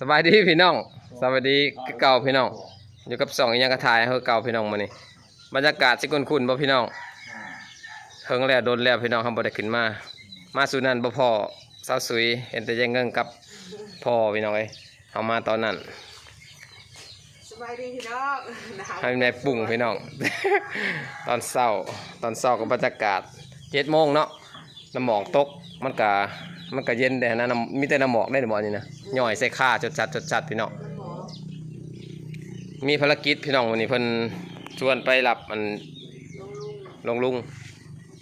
ສະບາຍດີພີ່ນ້ອງ ສະບາຍດີຄືເກົ່າພີ່ນ້ອງ ຢູ່ກັບຊ່ອງອີ່ຫຍັງກະຖ່າຍຄືເກົ່າພີ່ນ້ອງ. ມື້ນີ້ບັນຍາກາດຊິຄຸ້ນໆບໍ່ພີ່ນ້ອງ? ເຫິງແລ້ວດົນແລ້ວພີ່ນ້ອງ ເຮົາບໍ່ໄດ້ຂຶ້ນມາ ມາສູ່ນັ້ນບໍ່ພໍ້ສາວສຸຍ ເຫັນແຕ່ຍາຍເງິງກັບພໍ່ພີ່ນ້ອງເອີຍ. ເຮົາມາຕອນນັ້ນ ສະບາຍດີພີ່ນ້ອງ ໃຫ້ແມ່ປຸ້ງພີ່ນ້ອງ ຕອນເຊົ້າ ຕອນເຊົ້າກໍບັນຍາກາດເຈັດໂມງເນາະ ນ້ຳໝອກຕົກ ມັນກະ ມັນກະເຢັນແດ່ນະ ນ້ຳ ມີແຕ່ນ້ຳໝອກເດ້ບ່ອນນີ້ນະ ຍ້ອຍໃສ່ຄາຈົດຈັດ ຈົດຈັດພີ່ນ້ອງ. ມີພາລະກິດພີ່ນ້ອງ ມື້ນີ້ເພິ່ນຊວນໄປຮັບອັນ ຫຼວງລຸງ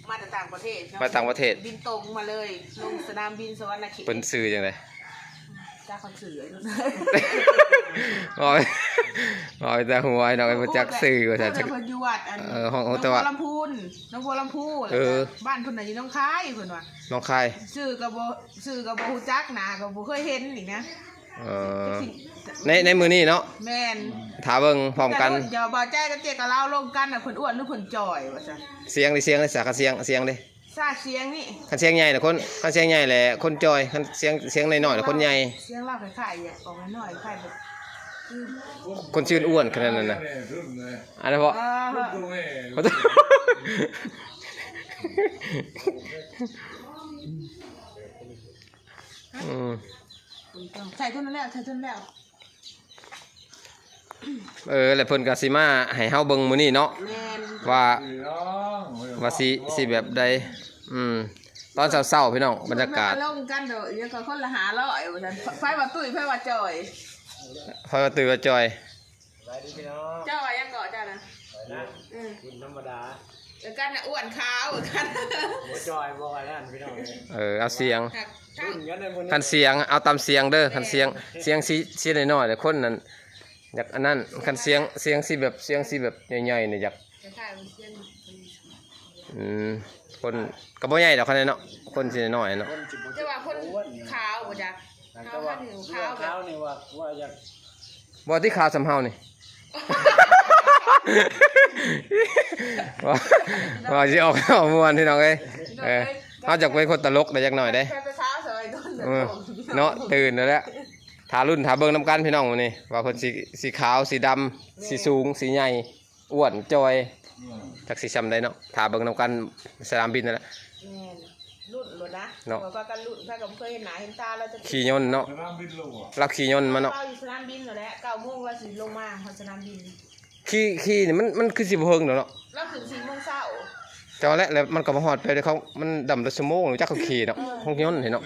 ມາແຕ່ຕ່າງປະເທດເນາະ ມາຕ່າງປະເທດ ບິນຕົງມາເລີຍ ລົງສະໜາມບິນສະຫວັນນະເຂດ. ເພິ່ນຊື່ຈັ່ງໃດ? ຈັກເຂົາຊື່ ເວົ້າ ເວົ້າແຕ່ຫົວເນາະ ບໍ່ຈັກຊື່ວ່າຊັ້ນ. ເພິ່ນຢູ່ວັດອັນ ເອີ ຫ້ອງ ໜອງບົວລຳພູ ໜອງບົວລຳພູ ເອີ ແລ້ວກະບ້ານເພິ່ນນະຢູ່ໜອງຄາຍ ເພິ່ນວ່າ ໜອງຄາຍ ຊື່ກໍບໍ່ ຊື່ກໍບໍ່ຮູ້ຈັກ ໜ້າກໍບໍ່ເຄີຍເຫັນອີກນະ. ເອີ ໃນ ໃນມື້ນີ້ເນາະ ແມ່ນ ຖ້າເບິ່ງພ້ອມກັນ ແຕ່ເພິ່ນຈະວ່າ ບ່າວໃຈກັບເຈກະລາວລົມກັນນະ ເພິ່ນອ້ວນຫຼືເພິ່ນຈ່ອຍວ່າຊັ້ນ. ສຽງເດ້ ສຽງເດ້ ສາກະສຽງ ສຽງເດ້ ສາກສຽງນີ້ ຄັນສຽງໃຫຍ່ນະຄົນ ຄັນສຽງໃຫຍ່ແຫຼະຄົນຈ່ອຍ ຄັນສຽງ ສຽງນ້ອຍໆນະຄົນໃຫຍ່. ສຽງລາວຄ້າຍໆ ອອກນ້ອຍໆ ຄ້າຍແບບ ຄົນຊື່ອ້ວນຂະໜາດນັ້ນນະ ອັນນັ້ນເພາະ ອືມ ໃສ່ຕົວນັ້ນແລ້ວ ໃສ່ຕົວນັ້ນແລ້ວ. ເອີ ແລ້ວເພິ່ນກໍຊິມາໃຫ້ເຮົາເບິ່ງມື້ນີ້ເນາະ ແມ່ນ ວ່າ ວ່າຊິ ຊິແບບໃດ. ອືມ ຕອນເຊົ້າໆ ພີ່ນ້ອງ ບັນຍາກາດ ລົມກັນເດີ ດຽວກໍຄົນລະຫ້າຮ້ອຍວ່າຊັ້ນ ໃຜວ່າຕຸ້ຍ ໃຜວ່າຈ່ອຍ ໃຜວ່າຕຸ້ຍວ່າຈ່ອຍ. ສະບາຍດີພີ່ນ້ອງ ເຈົ້າວ່າຫຍັງເກາະເຈົ້ານະ? ອືມ ບຸນທຳມະດາ ເອີ ກັນນະ ອ້ວນຂາວກັນ ບໍ່ຈ່ອຍບໍ່ວ່ານັ້ນພີ່ນ້ອງ. ເອີ ເອົາສຽງ ຄັນສຽງ ເອົາຕາມສຽງເດີ ຄັນສຽງ ສຽງຊິ ຊິນ້ອຍໆ ແຕ່ຄົນນັ້ນຢາກອັນນັ້ນ ຄັນສຽງ ສຽງຊິແບບ ສຽງຊິແບບໃຫຍ່ໆ ນີ້ຢາກ ອືມ ຄົນກໍບໍ່ໃຫຍ່ດອກ ຄັນເນາະ ຄົນຊິນ້ອຍເນາະ ແຕ່ວ່າຄົນຂາວບໍ່ຈັກ ເຮົາຄັນຂາວແບບ ນີ້ວ່າ ວ່າຢາກ ບໍ່ຕິຂາວສ່ຳເຮົານີ້ ວ່າ ວ່າຊິອອກ ເອົາມ່ວນພີ່ນ້ອງເອີຍ. ເອີ ເຮົາຢາກເປັນຄົນຕະຫຼົກໄດ້ຈັກໜ້ອຍເດ້ ເອີ ເນາະ ຕື່ນແລ້ວ ຖ້າລຸ້ນຖ້າເບິ່ງນຳກັນພີ່ນ້ອງ ມື້ນີ້ວ່າເພິ່ນຊິ ຊິຂາວ ຊິດຳ ຊິສູງ ຊິໃຫຍ່ ອ້ວນຈ່ອຍ ອືມ ຈັກຊິຊ່ຳໃດເນາະ ຖ້າເບິ່ງນຳກັນສະໜາມບິນນັ້ນແຫຼະ. ແມ່ນ ລຸ້ນໂລດນະ ເນາະ ວ່າພາກັນລຸ້ນ ພາກັນບໍ່ເຄີຍເຫັນໜ້າເຫັນຕາລາວຈັກ ຂີ່ຍົນເນາະ ລາວຂີ່ຍົນມາເນາະ ລາວຢູ່ສະໜາມບິນນັ້ນແຫຼະ ເກົ້າໂມງລາວຊິລົງມາຮອດສະໜາມບິນ. ຂີ່ ຂີ່ນີ້ມັນ ມັນຄືຊິບໍ່ເຖິງດອກເນາະ ລາວຂຶ້ນສີ່ໂມງເຊົ້າ ເຈົ້າແຫຼະ ແລ້ວມັນກໍມາຮອດແປັບດຽວ ເຂົາ ມັນດຳລະຊົ່ວໂມງ ຈັກເຂົາຂີ່ເນາະ ເອີ ຮອກຍົນເຫັນເນາະ.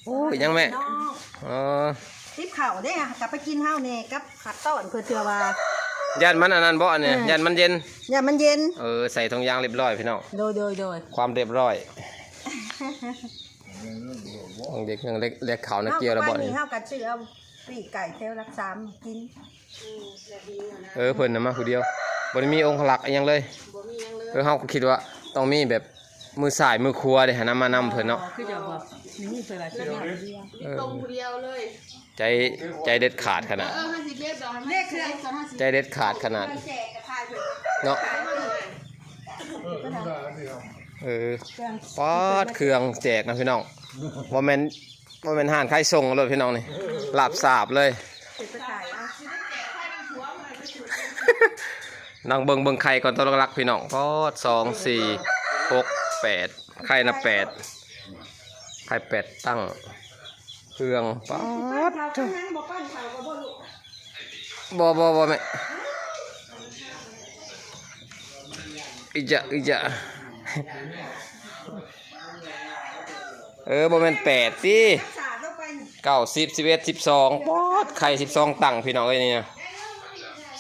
ໂອ້ຍ ຍັງແມ່ ເອີ ຕິບເຂົ້າເດ້ ກັບໄປກິນເຮົາແດ່ກັບຜັກຕ້ອນ ເພື່ອເທື່ອວ່າ ຢ້ານມັນອັນນັ້ນບໍ່ ອັນນີ້ ເອີ ຢ້ານມັນເຢັນ ຢ້ານມັນເຢັນ. ເອີ ໃສ່ຖົງຢາງຮຽບຮ້ອຍພີ່ນ້ອງ ໂດຍ ໂດຍ ໂດຍ ຄວາມຮຽບຮ້ອຍ ເດັກ ເດັກ ເດັກເຂົ້ານະ ເອົາ ກ່ຽວແລ້ວບໍ່ນີ້ ເຮົາກໍຊື້ເອົາປີກໄກ່ແຖວຫຼັກສາມກິນ. ອືມ ແບບນີ້ນະ ເອີ ເພິ່ນນະມາຜູ້ດຽວ ບໍ່ໄດ້ມີອົງຄະລັກອີ່ຫຍັງເລີຍ ບໍ່ມີຫຍັງເລີຍ. ເອີ ເຮົາກໍຄິດວ່າຕ້ອງມີແບບມືຊ້າຍມືຂວາເດ້ຫັ້ນນະ ມານຳເພິ່ນເນາະ ຄືຈະບໍ່ ນີ້ເພິ່ນວ່າຊິມາ ເອີ ຕົງຜູ້ດຽວເລີຍ ໃຈ ໃຈເດັດຂາດຂະໜາດ ເອີ ໃຈເດັດຂາດຂະໜາດເນາະ. ເອີ ປາດ ເຄື່ອງແຈກນະພີ່ນ້ອງ ບໍ່ແມ່ນ ບໍ່ແມ່ນຮ້ານຂາຍສົ່ງໂລດພີ່ນ້ອງນີ້ ລາບສາບເລີຍ. ນັ່ງເບິ່ງ ເບິ່ງໄຂ່ກ່ອນ ຕົວຫຼັກໆ ພີ່ນ້ອງ ປາດ ສອງ ສີ່ ຫົກ ແປດ ໄຂ່ນະ ແປດ ໄຂ່ແປດຕັ້ງ ເຄື່ອງ ປາດ ບໍ່ ບໍ່ ບໍ່ແມ່ ອີຈະ ອີຈະ ເອີ ບໍ່ແມ່ນແປດຕິ ເກົ້າ ສິບ ສິບເອັດ ສິບສອງ ປາດ ໄຂ່ສິບສອງຕັ້ງ ພີ່ນ້ອງເອີຍ ນີ້ນະ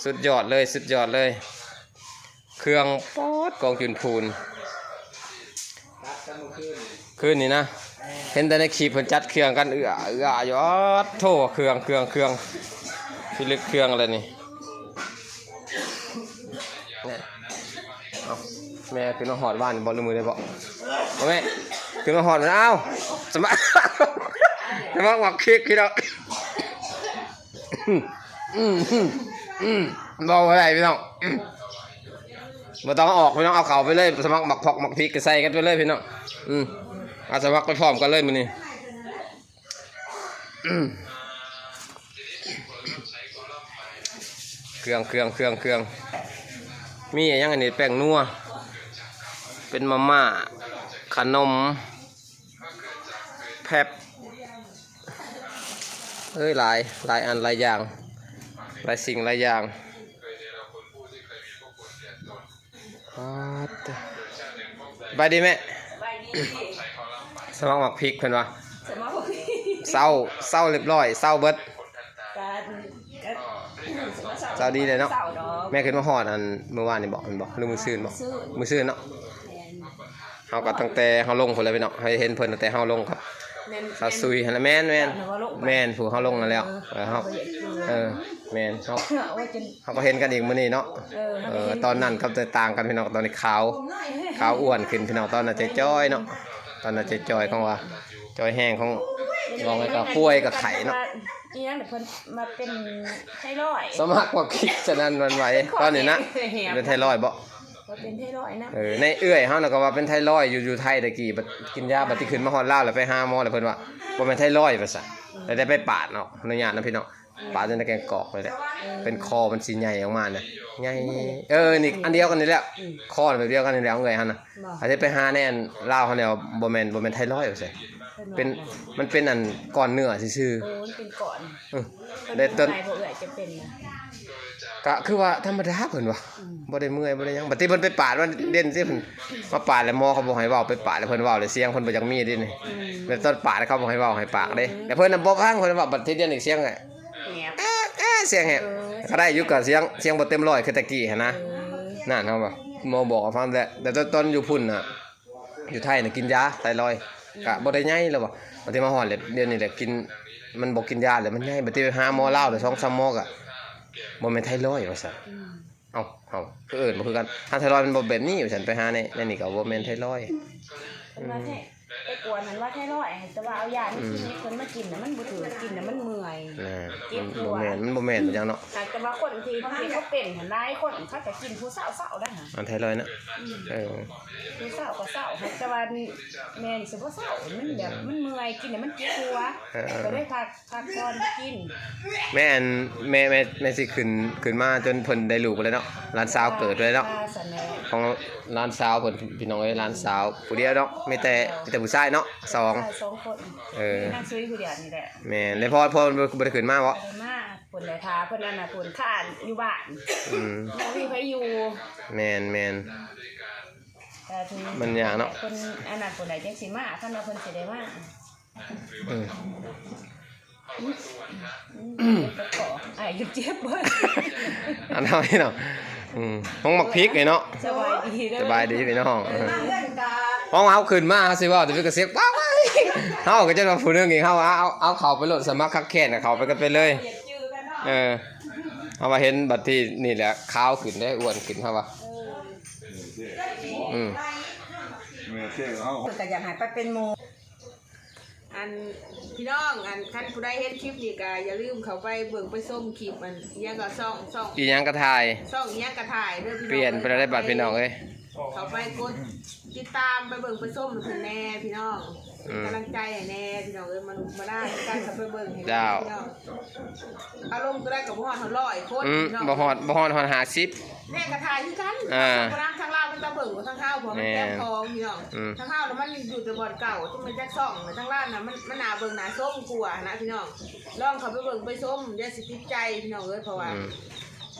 ສຸດຍອດເລີຍ ສຸດຍອດເລີຍ ເຄື່ອງ ປາດ ກອງຈຸນພູນ ຄືນນີ້ນະ ເຫັນແຕ່ໃນຄລິບເພິ່ນຈັດເຄື່ອງກັນ ເອື້ອ ເອື້ອຢູ່ ໂອ້ໂທ້ ເຄື່ອງ ເຄື່ອງ ເຄື່ອງ ພິລຶກເຄື່ອງແລ້ວນີ້. ເອົ້າ ແມ່ຂຶ້ນມາຮອດບ້ານບໍ່ ຫຼືມື້ໃດບໍ່? ບໍ່ແມ່ ຂຶ້ນມາຮອດ ອ້າວ ສະໝັກ ສະໝັກໝາກພິກພີ່ນ້ອງ ເວົ້າບໍ່ໄດ້ພີ່ນ້ອງ ບໍ່ຕ້ອງເອົາອອກພີ່ນ້ອງ ເອົາເຂົ້າໄປເລີຍ ສະໝັກໝາກພອກໝາກພິກກໍໃສ່ກັນໄປເລີຍພີ່ນ້ອງ ອືມ ອາສະໝັກໄປພ້ອມກັນເລີຍມື້ນີ້. ເຄື່ອງ ເຄື່ອງ ເຄື່ອງ ເຄື່ອງ ມີຫຍັງອັນນີ້? ແປ້ງນົວ ເປັນມາມ່າ ຂະໜົມ ແຟັບ ເອີຍ ຫຼາຍ ຫຼາຍອັນຫຼາຍຢ່າງ ຫຼາຍສິ່ງຫຼາຍຢ່າງ. ປາດ ສະບາຍດີແມ່. ສະບາຍດີ. ສະໝັກໝາກພິກເພິ່ນວ່າ ສະໝັກໝາກພິກ ເຊົາ ເຊົາລຽບຮ້ອຍ ເຊົາເບິດ ກະ ກະ ເຊົາດີເລີຍເນາະ. ເຊົາດອກ ແມ່ຂຶ້ນມາຮອດອັນມື້ວານນີ້ບໍ ແມ່ນບໍ່ ຫຼືມື້ຊືນບໍ? ມື້ຊືນ ມື້ຊືນເນາະ. ແມ່ນ ເຮົາກໍຕັ້ງແຕ່ເຮົາລົງພຸ້ນແຫຼະພີ່ນ້ອງ ເຮົາເຫັນເພິ່ນຕັ້ງແຕ່ເຮົາລົງກັບ ແມ່ນ ສາວຊຸຍຫັ້ນແຫຼະ. ແມ່ນ ແມ່ນ ແມ່ນ ຜູ້ເຮົາລົງນັ້ນແລ້ວ ເອີ ເຮົາ ເອີ ແມ່ນ ເຮົາ ໂອ້ຍ ຈົນ ເຮົາກໍເຫັນກັນອີກມື້ນີ້ເນາະ. ເອີ ເອີ ເຮົາກໍເຫັນ ຕອນນັ້ນກັບຕອນນີ້ຕ່າງກັນພີ່ນ້ອງ ຕອນນີ້ຂາວ ຂາວອ້ວນຂຶ້ນພີ່ນ້ອງ ຕອນນັ້ນຈ່ອຍໆເນາະ ຕອນນັ້ນຈ່ອຍໆ ຂອງວ່າຈ່ອຍແຮງ ຂອງ ເວົ້າໄງກໍປ່ວຍກໍໄຂ້ເນາະ. ອີຫຍັງ ເພິ່ນມາເປັນໄທຣອຍ ສະໝັກວ່າຄິດສະນັ້ນຫວັ່ນໄຫວ ຕອນນີ້ນະ ເປັນໄທຣອຍບໍ? ວ່າເປັນໄທຣອຍນະ. ເອີ ໃນເອື້ອຍເຮົານະກໍວ່າເປັນໄທຣອຍຢູ່ ຢູ່ໄທຕະກີ້ ບັດກິນຢາ ບັດທີ່ຂຶ້ນມາຮອດລາວແລ້ວໄປຫາໝໍແລ້ວເພິ່ນວ່າບໍ່ແມ່ນໄທຣອຍວ່າຊັ້ນ. ແລ້ວໄດ້ໄປປາດເນາະ ອະນຸຍາດນະພີ່ນ້ອງ ປາດຢູ່ໃນແກງກອກນີ້ແຫຼະ. ເອີ ເປັນຄໍມັນຊິໃຫຍ່ອອກມານະ ໃຫຍ່. ເອີ ນີ້ອັນດຽວກັນນີ້ແຫຼະ ອືມ ຄໍແບບດຽວກັນນີ້ແຫຼະ ເອື້ອຍເຮົານະ. ອັນທີ່ໄປຫາໃນອັນລາວເຮົາແລ້ວ ບໍ່ແມ່ນ ບໍ່ແມ່ນໄທຣອຍວ່າຊັ້ນ ເປັນ ມັນເປັນອັນກ້ອນເນື້ອຊື່ໆ. ໂອ້ ມັນເປັນກ້ອນ. ເອີ ແລ້ວຕອນ ເປັນໄປບໍ່ເອື້ອຍ ຈະເປັນນະ? ກະຄືວ່າທຳມະດາເພິ່ນວ່າ ອືມ ບໍ່ໄດ້ເມື່ອຍບໍ່ໄດ້ຫຍັງ. ບັດທີ່ເພິ່ນໄປປາດ ມັນເດັ່ນຊິ ເພິ່ນມາປາດແລ້ວໝໍເຂົາບໍ່ໃຫ້ເວົ້າ ໄປປາດແລ້ວເພິ່ນເວົ້າແລ້ວສຽງເພິ່ນບໍ່ຢາກມີເດ້ນີ້. ອືມ ແລ້ວຕອນປາດເຂົາບໍ່ໃຫ້ເວົ້າ ໃຫ້ປາກເດ້ ແລ້ວເພິ່ນນະບໍ່ຟັງ ເພິ່ນເວົ້າ ບັດທີດຽວນີ້ສຽງ ແອບ ແອບ ສຽງແຮງ. ເອີ ກໍໄດ້ຢູ່ ກໍສຽງ ສຽງບໍ່ເຕັມຮ້ອຍຄືແຕ່ກີ້ຫັ້ນນະ. ເອີ ນັ້ນເຮົາວ່າໝໍບອກໃຫ້ຟັງແຫຼະ. ແຕ່ຕອນ ຕອນຢູ່ພຸ້ນນະ ຢູ່ໄທນະກິນຢາໄທຣອຍ ອືມ ກະບໍ່ໄດ້ໃຫຍ່ແລ້ວບໍ່. ບັດທີ່ມາຮອດແລ້ວ ດຽວນີ້ແຫຼະກິນ ມັນບໍ່ກິນຢາແລ້ວມັນໃຫຍ່. ບັດທີ່ໄປຫາໝໍລາວແລ້ວສອງສາມໝໍກະບໍ່ແມ່ນໄທຣອຍວ່າຊັ້ນ. ອືມ ເອົ້າ ເຮົາກໍເອີ້ນບໍ່ຄືກັນ ຫາໄທຣອຍມັນບໍ່ແບບນີ້ວ່າຊັ້ນ ໄປຫາໃນ ໃນນີ້ກໍບໍ່ແມ່ນໄທຣອຍ. ເພິ່ນວ່າ ອືມ ແທ້ ໄປກວດຫັ້ນວ່າໄທຣອຍ ແຕ່ວ່າເອົາຢາມາກິນ ອືມ ໃຫ້ເພິ່ນມາກິນນະ ມັນບໍ່ຖືກ ກິນນະມັນເມື່ອຍ ອ່າ ເຈັບຫົວ. ມັນບໍ່ແມ່ນ ມັນບໍ່ແມ່ນຫຍັງເນາະ. ແຕ່ວ່າຄົນທີ່ ທີ່ເຂົາເປັນຫັ້ນ ຫຼາຍຄົນເຂົາຈະກິນຜູ້ເຊົ້າໆໄດ໋ຫະ ອັນໄທຣອຍນະ. ອືມ ເອີ ຜູ້ເຊົ້າກໍເຊົ້າ ແຕ່ວ່າແມ່ນີ້ຊິບໍ່ເຊົ້າ ມັນແບບ ມັນເມື່ອຍ ກິນແລ້ວມັນເຈັບຫົວ. ເອີ ກໍເລີຍພາ ພັກຜ່ອນກິນ. ແມ່ອັນ ແມ່ ແມ່ ແມ່ຊິຂຶ້ນ ຂຶ້ນມາຈົນເພິ່ນໄດ້ລູກພຸ້ນແຫຼະເນາະ ຫຼານສາວເກີດພຸ້ນແຫຼະເນາະ. ຂອງຫຼານສາວເພິ່ນ ພີ່ນ້ອງເອີຍ ຫຼານສາວຜູ້ດຽວເນາະ ມີແຕ່ ມີແຕ່ຜູ້ຊາຍເນາະ ສອງ ຜູ້ຊາຍສອງຄົນ. ເອີ ນາງຊຸຍຜູ້ດຽວນີ້ແຫຼະ. ແມ່ນ ແລ້ວພໍ່ ພໍ່ບໍ່ໄດ້ຂຶ້ນມາບໍ? ບໍ່ໄດ້ມາ ພຸ້ນແຫຼະ ຖ້າເພິ່ນອັນນະ ພຸ້ນຄ້ານຢູ່ບ້ານ. ອືມ ບໍ່ມີໃຜຢູ່. ແມ່ນໆ ມັນຍາກເນາະ ເພິ່ນອັນນັ້ນ ພຸ້ນແຫຼະ ຈັ່ງຊິມາ ຄັນວ່າເພິ່ນຊິໄດ້ມາ. ເອີ ອືມ ເຈັບຄໍ ອ້າຍເຈັບ ເຈັບບໍ່ ອັນເຮົານີ້ເນາະ. ອືມ ຂອງໝາກພິກນີ້ເນາະ. ສະບາຍດີເດີ ສະບາຍດີພີ່ນ້ອງ. ຂອງເຮົາຂຶ້ນມາ ເຮົາຊິເວົ້າແຕ່ເປັນກະເສກ ວ້າວ ເຮົາກໍຈະວ່າຜູ້ໜຶ່ງອີກ ເຮົາເອົາ ເອົາເຂົ້າໄປໂລດ ສະໝັກຄັກແຄ້ນເຂົ້າໄປກັນໄປເລີຍ. ເອີ ເຮົາວ່າເຫັນບັດທີນີ້ແຫຼະ ຂາວຂຶ້ນເດ້ ອ້ວນຂຶ້ນ ເຮົາວ່າ. ອືມ ເພິ່ນກໍຢາກໃຫ້ໄປເປັນໝູ່. ອັນ ພີ່ນ້ອງ ອັນ ຄັນຜູ້ໃດເຫັນຄລິບນີ້ກໍຢ່າລືມເຂົ້າໄປເບິ່ງໄປຊົມຄລິບ ອັນ ອີຫຍັງກໍຊ່ອງ ຊ່ອງ ອີຫຍັງກໍຖ່າຍ ຊ່ອງອີຫຍັງກໍຖ່າຍເດີພີ່ນ້ອງ. ປ່ຽນໄປແລ້ວໄດ໋ບາດພີ່ນ້ອງເອີຍ. ເຂົ້າໄປກົດຕິດຕາມ ໄປເບິ່ງໄປຊົມໃຫ້ເພິ່ນແດ່ພີ່ນ້ອງ ເປັນກຳລັງໃຈໃຫ້ແດ່ພີ່ນ້ອງເອີຍ. ມາລຸມາລານຳກັນ ເຂົ້າໄປເບິ່ງໃຫ້ແດ່ພີ່ນ້ອງ. ເອົາລົງຕົວໃດກໍບໍ່ຮອດຮ້ອຍຄົນ ອືມ ພີ່ນ້ອງ ບໍ່ຮອດ ບໍ່ຮອດ ຮອດຫ້າສິບ. ແມ່ກະຖ່າຍຄືກັນ ອ່າ ທາງລາວມັນຈະເບິ່ງກວ່າທາງເຮົາ ເພາະມັນແຕ່ງຂອງພີ່ນ້ອງ. ອືມ ທາງເຮົານະມັນຢູ່ແຕ່ບ່ອນເກົ່າ ຈະແມ່ນຈັກຊ່ອງ ທາງລາວນະມັນ ມັນໜ້າເບິ່ງໜ້າຊົມກວ່ານະພີ່ນ້ອງ. ລອງເຂົ້າໄປເບິ່ງໄປຊົມ ຢ່າຊິຕິດໃຈພີ່ນ້ອງເອີຍ ເພາະວ່າ ອືມ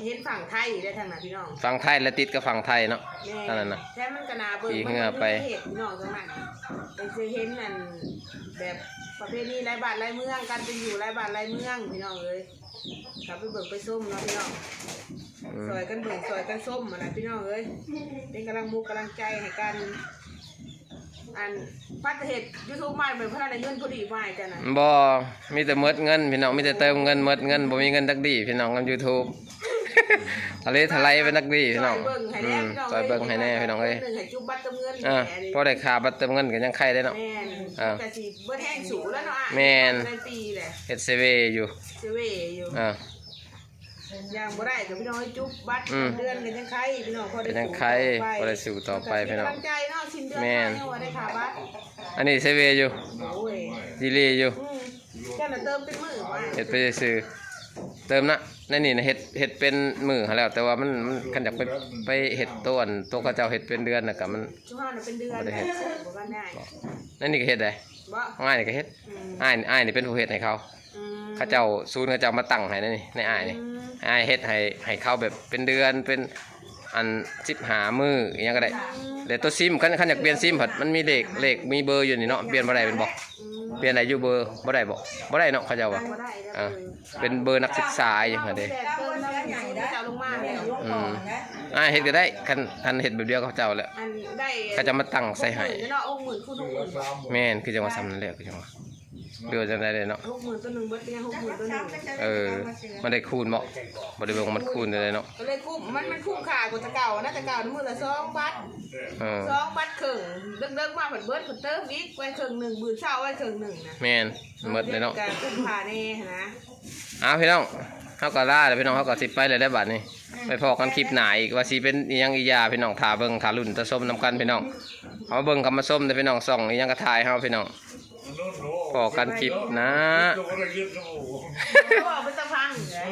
ເຫັນຝັ່ງໄທແລ້ວທາງນັ້ນພີ່ນ້ອງ ຝັ່ງໄທແລ້ວຕິດກັບຝັ່ງໄທເນາະ. ແມ່ນ ນັ້ນນະ ແຕ່ມັນກະໜ້າເບິ່ງ ມີເຮືອໄປ ມັນມີເຮັດພີ່ນ້ອງ ທາງນັ້ນ ເປັນຊິເຫັນອັນ ແບບປະເພນີຫຼາຍບ້ານຫຼາຍເມືອງ ການເປັນຢູ່ຫຼາຍບ້ານຫຼາຍເມືອງພີ່ນ້ອງເອີຍ. ເຂົ້າໄປເບິ່ງໄປຊົມເນາະພີ່ນ້ອງ ອືມ ຊ່ອຍກັນເບິ່ງຊ່ອຍກັນຊົມຫັ້ນນະພີ່ນ້ອງເອີຍ. ເປັນກຳລັງມຸກກຳລັງໃຈໃຫ້ກັນ. ອັນ ພັດເຮັດຢູທູບມາ ແມ່ນບໍ່ທັນໄດ້ເງິນພໍດີບໍ່ອ້າຍ ເຈົ້ານະ? ບໍ່ ມີແຕ່ໝົດເງິນພີ່ນ້ອງ ມີແຕ່ເຕີມເງິນໝົດເງິນ ບໍ່ມີເງິນຈັກດີ້ພີ່ນ້ອງ ນຳຢູທູບ ທະເລທະໄລໄປຈັກດີ້ພີ່ນ້ອງ. ຊ່ອຍເບິ່ງໃຫ້ແດ່ ອືມ ພີ່ນ້ອງ ຊ່ອຍເບິ່ງໃຫ້ແດ່ພີ່ນ້ອງເອີຍ. ໃຫ້ຈຸບບັດເຕີມເງິນ ອ່າ ແດ່ ພໍໄດ້ຄ່າບັດເຕີມເງິນກໍຍັງໄຄແດ່ເນາະ. ແມ່ນ ອ່າ ກໍຊິເບິດແຮງສູ້ແລ້ວເນາະອ້າຍ. ແມ່ນ ໃນປີແຫຼະ ເຮັດເຊເວຢູ່ ເຊເວຢູ່ ອ່າ ຢ່າງບໍ່ໄດ້ກໍພີ່ນ້ອງເອີຍ ຈຸບບັດ ອືມ ເດືອນກໍຍັງໄຄພີ່ນ້ອງ ພໍໄດ້ ກໍຍັງໄຄ ສູ້ຕໍ່ໄປ ພໍໄດ້ສູ້ຕໍ່ໄປພີ່ນ້ອງ. ກຳລັງໃຈເນາະ ສິ້ນເດືອນ ແມ່ນ ມາຍັງວ່າໄດ້ຄ່າບັດ. ອັນນີ້ເຊເວຢູ່ ໂອ້ຍ ດີລີຢູ່ ອືມ ເຈົ້ານະເຕີມເປັນມື້ບໍ່? ເຮັດໄປຊື່ໆ ເຕີມນະ ໃນນີ້ນະເຮັດ ເຮັດເປັນມື້ຫັ້ນແລ້ວ ແຕ່ວ່າມັນ ມັນ ຄັນຢາກໄປ ໄປເຮັດໂຕອັນ ໂຕເຂົາເຈົ້າເຮັດເປັນເດືອນນະກະມັນ ຊຸມເຮົານະເປັນເດືອນ ບໍ່ໄດ້ເຮັດ ບໍ່ກັນໄດ້ ໃນນີ້ກະເຮັດໄດ໋ ບໍ່? ອ້າຍນີ້ກະເຮັດ ອືມ ອ້າຍ ອ້າຍນີ້ເປັນຜູ້ເຮັດໃຫ້ເຂົາ ອືມ ເຂົາເຈົ້າ ສູນເຂົາເຈົ້າມາຕັ້ງໃຫ້ໃນນີ້ ໃນອ້າຍນີ້ ອືມ ອ້າຍເຮັດໃຫ້ ໃຫ້ເຂົາແບບເປັນເດືອນ ເປັນ ອັນ ສິບຫ້າມື້ ອີ່ຫຍັງກະໄດ້ ແລະໂຕຊິມ ຄັນ ຄັນຢາກປ່ຽນຊິມພັດ ມັນມີເລກ ເລກ ມີເບີຢູ່ນີ້ເນາະ ປ່ຽນບໍ່ໄດ້ແມ່ນບໍ່? ອືມ ປ່ຽນໄດ້ຢູ່ເບີ ບໍ່ໄດ້ບໍ່? ບໍ່ໄດ້ເນາະ ເຂົາເຈົ້າວ່າ ບໍ່ໄດ້ ເອີ ເປັນເບີນັກສຶກສາອີ່ຫຍັງຫັ້ນເດ້ ແບບເຕີມແລ້ວມັນສູນເຂົາເຈົ້າລົງມາແລ້ວ ອືມ ອ້າຍເຮັດກະໄດ້ ຄັນ ຄັນເຮັດແບບດຽວກັບເຂົາເຈົ້າແຫຼະ ອັນໄດ້ ເຂົາຈະມາຕັ້ງໃສ່ໃຫ້ ຫົກໝື່ນເນາະ ຫົກໝື່ນຄູນຫົກໝື່ນ ແມ່ນ ຄືຈັ່ງວ່າຊ່ຳນັ້ນແຫຼະ ຄືຈັ່ງວ່າ ຫຼືວ່າຈັ່ງໃດເດເນາະ ຫົກໝື່ນໂຕໜຶ່ງ ເບິດເປັນຫຍັງຫົກໝື່ນໂຕໜຶ່ງ ເອີ ມັນໄດ້ຄູນບໍ່? ບໍ່ໄດ້ເບິ່ງວ່າມັນຄູນຈັ່ງໃດເນາະ ກະເລີຍຄຸ້ມ ມັນ ມັນຄຸ້ມຄ່າກວ່າແຕ່ເກົ່ານະ ແຕ່ເກົ່າມື້ລະສອງບັດ ເອີ ສອງບັດເຄິ່ງ ເດິກໆມາພັດເບິດ ພັດເຕີມອີກ ໄວ້ເຄິ່ງໜຶ່ງ ມື້ເຊົ້າໄວ້ເຄິ່ງໜຶ່ງນະ ແມ່ນ ໝົດເລີຍເນາະ ກະຄຸ້ມຄ່າແດ່ຫັ້ນນະ ເອົາພີ່ນ້ອງ ເຮົາກະລາແລ້ວພີ່ນ້ອງ ເຮົາກະຊິໄປແລ້ວເດ້ບາດນີ້ ໄປພໍ້ກັນຄລິບໜ້າອີກ ວ່າຊິເປັນອີ່ຫຍັງອີ່ຢ່າພີ່ນ້ອງ ຖ້າເບິ່ງຖ້າລຸ້ນຖ້າຊົມນຳກັນພີ່ນ້ອງ ເຮົາເບິ່ງກັບມາຊົມເດີພີ່ນ້ອງ ຊ່ອງອີ່ຫຍັງກະຖ່າຍເຮົາພີ່ນ້ອງ ພໍ້ກັນຄລິບໜ້າ ເວົ້າໄປຕະພັງເດ້.